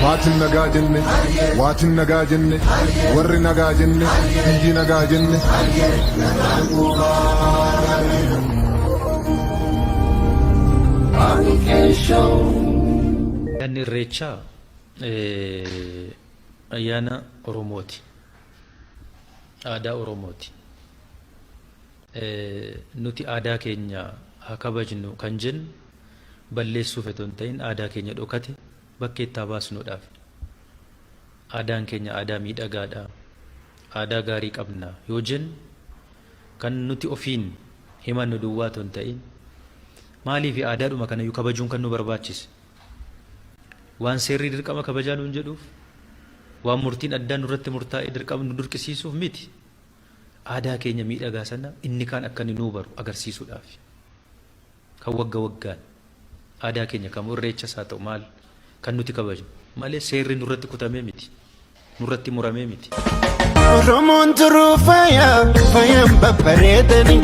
Maatiin nagaa jenne, waatiin nagaa jenne, warri nagaa jenne, biyyi nagaa jenne. Ayyaanni Irreechaa ayyaana Oromooti. Aadaa Oromooti. Nuti aadaa keenya haa kabajnu kan jennu balleessuuf otoo hin ta'in aadaa keenya dhokate bakkeetti haa baasnuudhaaf. Aadaan keenya aadaa miidhagaadha, aadaa gaarii qabna yoo jennu kan nuti ofiin himannu duwwaa otoo hin ta'in maaliif aadaadhuma kanayyuu kabajuun kan nu barbaachise? Waan seerri dirqama kabajaa nuun jedhuuf, waan murtiin addaa nurratti murtaa'ee dirqama nu dirqisiisuuf miti. Aadaa keenya miidhagaa sana inni kaan akka inni nuu baru agarsiisuudhaafi. Kan wagga waggaan aadaa keenya kamuu irreechas haa ta'u maal kan nuti kabajnu malee seerri nurratti kutamee miti. Nurratti muramee miti. Oromoon turuu faaya faayaan babbareedani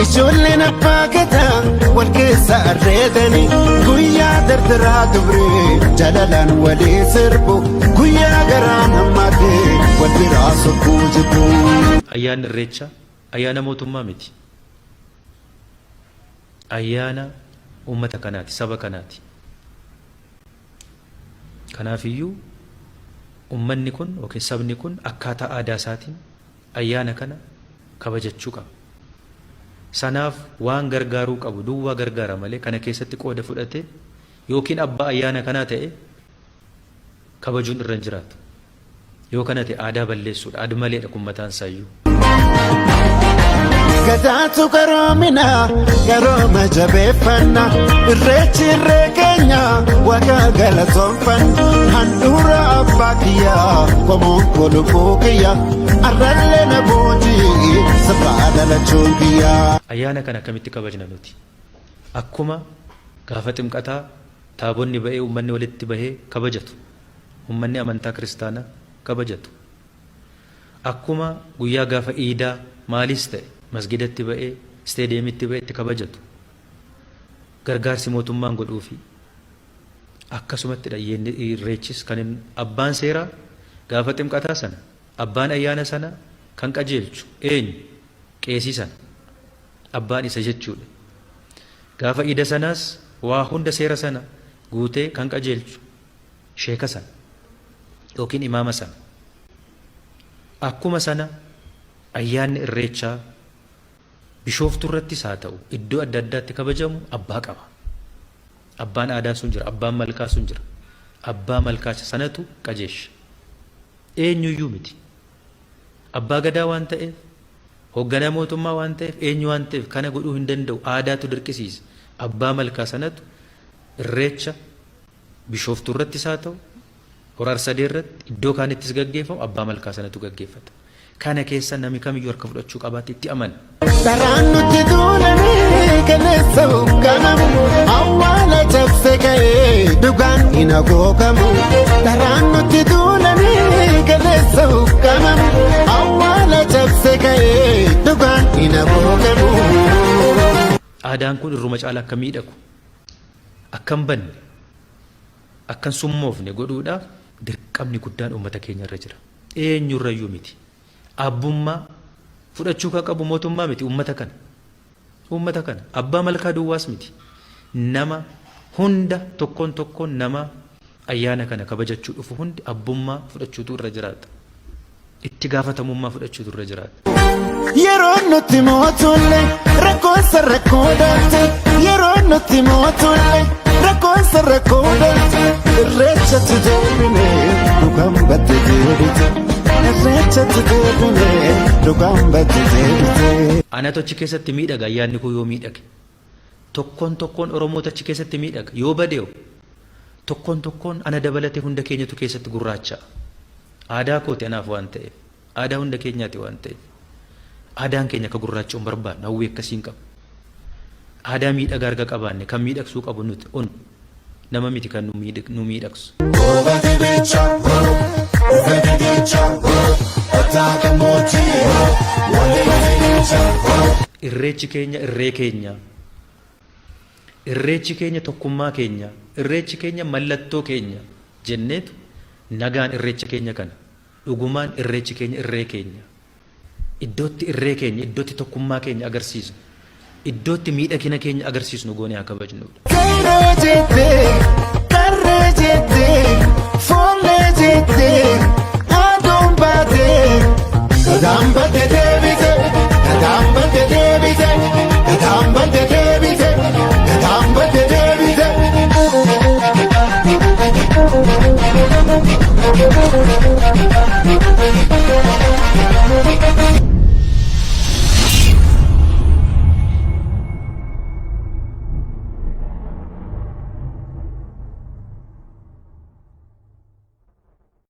ijoolleen abbaa gadaa wal keessa arreedani guyyaa dardaraa dubree jaalalaan walii sirbu guyyaa garaa namaatti wal biraa sokkuu jibbu. Ayyaanni Irreechaa ayyaana mootummaa miti. Ayyaana uummata kanaati, saba kanaati. Kanaafiyyuu uummanni kun yookiin sabni kun akkaataa aadaa isaatiin ayyaana kana kabajachuu qaba. Sanaaf waan gargaaruu qabu duwwaa gargaara malee kana keessatti qooda fudhatee yookiin abbaa ayyaana kanaa ta'e kabajuun irra hin jiraatu. Yoo kana ta'e aadaa balleessuudha. Aad-maleedha kun mataan isaayyuu. Gadaatu qaroomina qarooma jabeeffanna irreechi irree keenya waaqa galatoonfanna handhuura abbaa kiyyaa qomoon koo lubbuu kiyya arrallee na boojii sirraa dhalachuun kiyya. Ayyaana kana akkamitti kabajna nuti? Akkuma gaafa ximqataa taabonni ba'ee uummanni walitti bahee kabajatu. Uummanni amantaa kiristaanaa kabajatu. Akkuma guyyaa gaafa iidaa maaliis ta'e masgidatti ba'ee isteediyeemitti ba'ee itti kabajatu. Gargaarsi mootummaan godhuufi akkasumattidha irreechis kan abbaan seeraa gaafa ximqataa sana abbaan ayyaana sana kan qajeelchu eenyu qeesii sana abbaan isa jechuudha. Gaafa iida sanaas waa hunda seera sana guutee kan qajeelchu sheeka sana yookiin imaama sana. Akkuma sana ayyaanni Irreechaa Bishooftuu irrattis haa ta'u iddoo adda addaatti kabajamu abbaa qaba. Abbaan aadaa sun jira, abbaan malkaa sun jira. Abbaa malkaa sanatu qajeesha. Eenyuyyuu miti. Abbaa gadaa waan ta'eef, hoogganaa mootummaa waan ta'eef, eenyu waan ta'eef kana godhuu hin danda'u. Aadaatu dirqisiisa. Abbaa malkaa sanatu Irreecha Bishooftuu irrattis haa ta'u, Hora Arsadee irratti, iddoo kaanittis gaggeeffamu abbaa malkaa sanatu gaggeeffata. Kana keessa nami kamiyyuu harka fudhachuu qabaatti itti amana. Karaan nutti duulanii kaleessa hogganamu awwaala cabse ka'ee dhugaan hin hagoogamu. Karaan nutti duulanii kaleessa hogganamu awwaala cabse ka'ee dhugaan hin hagoogamu. Aadaan kun irruma caala akka miidhagu, akka hin banne, akka hin summoofne godhuudhaaf dirqamni guddaan uummata keenya irra jira. Eenyurrayyuu miti. Abbummaa fudhachuu kan qabu mootummaa miti uummata kana. Uummata kana. Abbaa malkaa duwwaas miti. Nama hunda tokkoon tokkoon nama ayyaana kana kabajachuu dhufu hundi abbummaa fudhachuutu irra jiraata. Itti gaafatamummaa fudhachuutu irra jiraata. Yeroo nuti mootulle rakkoonsa rakkoo daalte yeroo nuti mootulle rakkoonsa rakkoo daalte irreechatti deebine dhugaan badde deebite irreechatti deebine dhugaan badde deebite. Anatu achi keessatti miidhaga ayyaanni koo yoo miidhage. Tokkoon tokkoon Oromoota achi keessatti miidhaga. Yoo badeeho tokkoon tokkoon ana dabalatee hunda keenyatu keessatti gurraacha'a. Aadaa kooti anaaf waan ta'eef. Aadaa hunda keenyaati waan ta'eef. Aadaan keenya akka gurraacha'u hin barbaannu. Hawwii akkasii hin qabnu. Aadaa miidhagaa erga qabaanne kan miidhagsuu qabu nuti on nama miti kan nu miidhagsu. Irreechi keenya irree keenya. Irreechi keenya tokkummaa keenya. Irreechi keenya mallattoo keenya jenneetu Nagaan irreecha keenya kana dhugumaan irreechi keenya irree keenya iddootti irree keenya iddootti tokkummaa keenya agarsiisnu iddootti miidhagina keenya agarsiisnu goonee haa kabajnudha. Qeerroo jettee, qarree jettee, foollee jettee, aduun baatee, gadaan battee.